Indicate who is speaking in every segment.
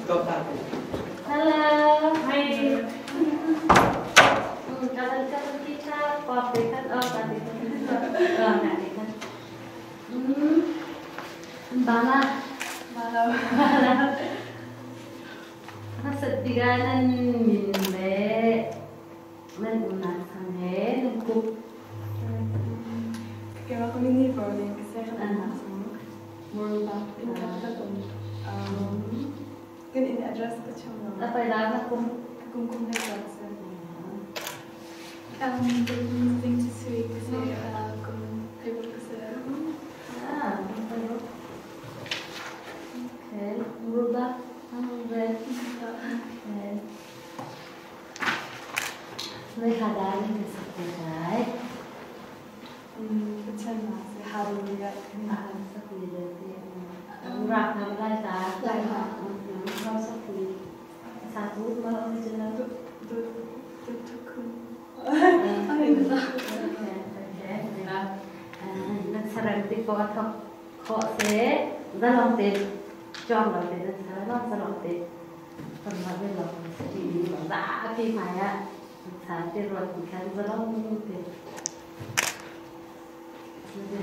Speaker 1: Hello. Hi. Kapan kapan kita pabrikan oh tadi oh tadi kan. Bala.
Speaker 2: Bala.
Speaker 1: Bala. Hmasat bik ah nan min le nan umnak sang he nan kup.
Speaker 2: Keimah ka min hi Berlin ka si. Kan umnak sang Moruba in capital um. Kan inn address ka chim lo.
Speaker 1: A pei la na kum.
Speaker 2: Ka kum kum hlei ka si. Ding chu sui ka si. Kum hlei ka si.
Speaker 1: Ah, okay. Moruba. Okay. Nơi hà đá nên ka sak te lai.
Speaker 2: Pathian na si hallelujah.
Speaker 1: Ah, sak ni le te. Rak nam lai ta.
Speaker 2: Lai ta.
Speaker 1: Rau sak ni. Sa tu ma original.
Speaker 2: Du du du tu kun.
Speaker 1: Okay, okay. Nan saram ti ko thok kho se zalong te chong lo te nan saram zalong te ton ma be lo ti ni ba pi ma ya sa te ro ti khan zalong te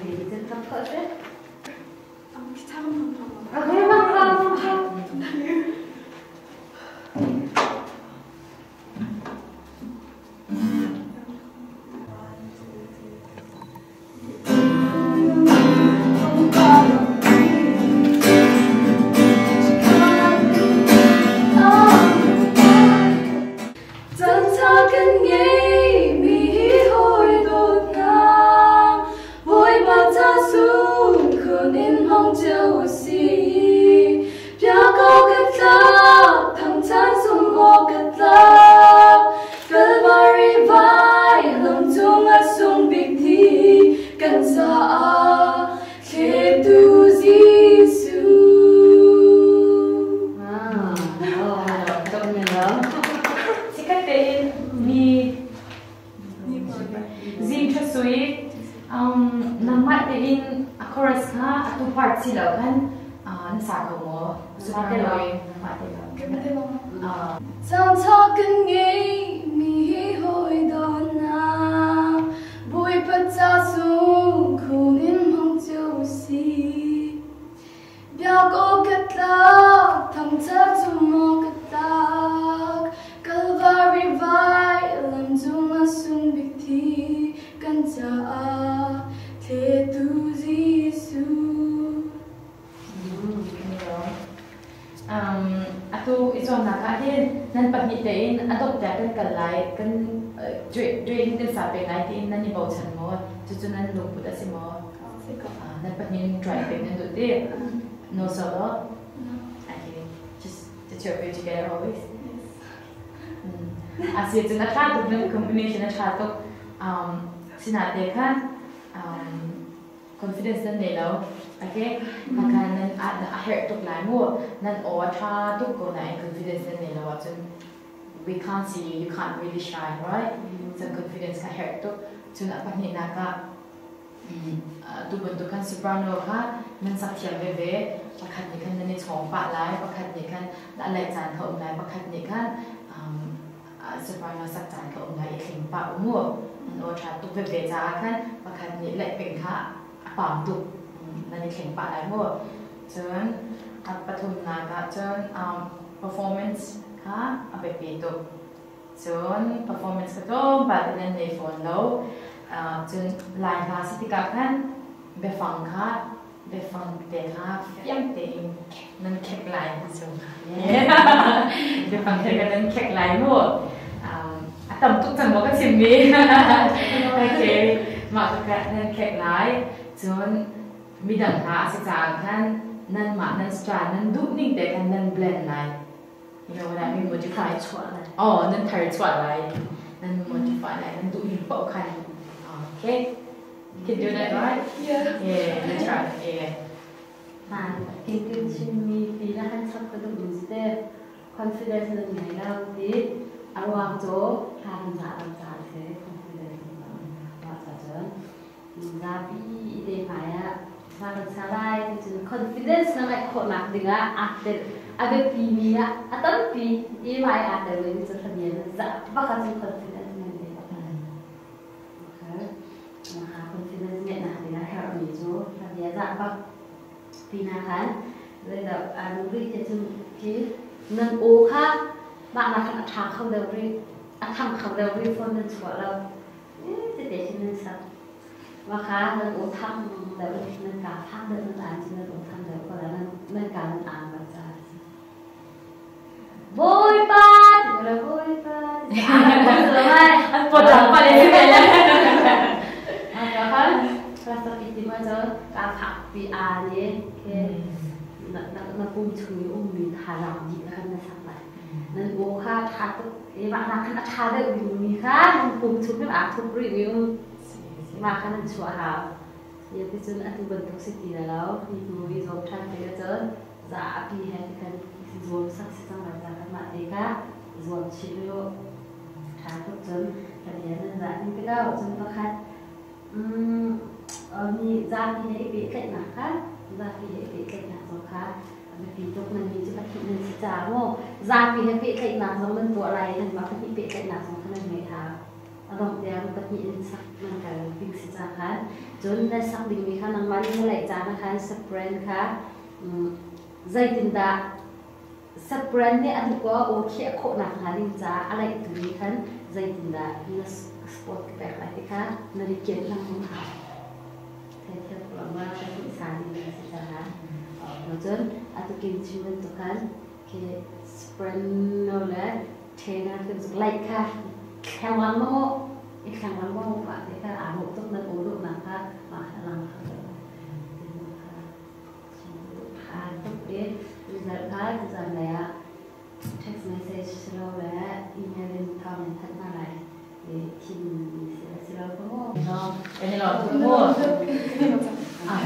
Speaker 1: ni te thok kho se.
Speaker 2: Guitar mang thong.
Speaker 1: Okay, mang thong mang thong. Ah, oh, dom ne lo.
Speaker 3: Sikhat tein ni zing tha sui nangmah tein a chorus kha a tu part si lo khan na sa ko maw? Soprano in nangmah te lo.
Speaker 2: Caan kan ngei mi hawi dawtnak Bawipa ca sungkhun in hmang cio si. Biak awk ka tlak, thangṭhat zumh awk ka tlak. Kalvari vailam cung a sung bik thi kan caah thletu Jesuh.
Speaker 3: Atu i cawnnak ah hin nan pahnih tein a dawp tiah kan kal lai, kan duet in kan sa peng lai tiin nan i bochan maw? Cucu nan lungput a si maw? Nan pahnih in try peng nan duh ti? No solo? Okay. Just the two of you together always? Yes. Asi cun a ṭha tuk nan combination a ṭha tuk. Sinate khan confidence nan nei lo. Okay? Khakha nan a herh tuk lai mu. Nan aw a ṭha tuk ko nain confidence nan nei lo ahcun we can't see you, you can't really shine, right? Cun confidence kha herh tuk. Cun a pahnihnak ah tu bantuk khan soprano kha nan sak thiam veve. Pakhat nih khan nan i chawng pah lai, pakhat nih khan a laih caan kha um lai, pakhat nih khan soprano sak caan kha um lai i thleng pah u mu. Nan aw ṭha tuk veve caah khan pakhat nih laih peng kha a pam tuk. Nan i thleng pah lai mu. Cun a pathumnak ah cun performance kha a biapi tuk. Cun performance kha tlawmpal in nan nei fawn lo. Cun Lai hla si tikah khan biafang kha biafang te kha fiang tein nan khek lai ti cu. Biafang te kha nan khek lai mu. A tam tuk cang maw ka chimmi? Okay. Mah ka nan khek lai. Cun midang hna a si caah khan nanmah nan style nan duh ning te khan nan blend lai. You know what I mean? Modify. Oh, nan thar chuah lai. Nan modify lai. Nan duh ning paoh khan. Okay. You can do that, right?
Speaker 2: Yeah.
Speaker 3: Yeah, you try. Yeah.
Speaker 1: Han kin Chinmi ti na han chap ka duh mi te confidence nan ngei lo ti a ruang cu hlan za lo ca si confidence wa ca cun zapi i te hmai ah Hla kan sa lai ti cun confidence na ngeih khawhnak dingah aa tel a biapi mi ah a tampi i mah i aa tel ve mi cu hlabia na zah bak ahcun confidence na ngei bak lai. Okay. Maka confidence ngeihnak dingah herhmi cu hlabia zah bak tina khan zeidah aa duh rih ti cun khi nan aw kha mah nak khan a ṭha kho deuh rih a thang kho deuh rih phone nan chuah lo tete khin nan sak mah kha nan aw thang deuh nan kaa thang deuh nan aan cu nan aw thang deuh ko la nan kaa nan aan bak caah Bawipa ti ko la Bawipa ti
Speaker 3: an pawt pa le si le
Speaker 1: ka khan pastor iti ma cho ka phak pi a ne ke na na pum chung i ummi thazaang dih khan na sak lai nan aw kha tha tuk e mah nak khan a tha deuh dingmi kha nan pum chung hin aa thup rih mi um mah khan nan chuah hau ya ti cun atu bantuk si ti la lo hi hnu i zawm ṭhan te cun zapi he ti khan zuam sak si cang lai ca kan mah te kha zuam chih lu ṭha tuk cun ka bia nan zah ding te ko cun pakhat mi zapi he i pehtlaihnak kha zapi he i pehtlaihnak zong kha biapi tuk nan mi cu pahnih nan si caah maw zapi he pehtlaihnak zong nan tuah lai nan mah pahnih pehtlaihnak zong kha nan ngeih hau a dongh tiang pahnih in sak nan kal ding si ca khan cun na sak dingmi kha nangmah nih na laih caan ah khan sapren kha zeitindah sapren nih a duh ko aw khiah khawhnak hnga ding caah a laihtu nih khan zeitindah na sport ka pek lai ti kha na ri kian lengmang hau theithiam ko ma ka hnih sa ding na si caah cun atu kim chim bantuk khan khi soprano le tenor kan zuk laih kha thlengwang ma i thlengwang ma mah te kha aa dawh tuk nan aw dawhnak kha mah kha lang kha tha tuk i result kha tuzan lei ah text message silo le email in thawng in thanh hna lai i thim si lo ko mu.
Speaker 3: Kan i lawm tuk mu.
Speaker 1: Ah,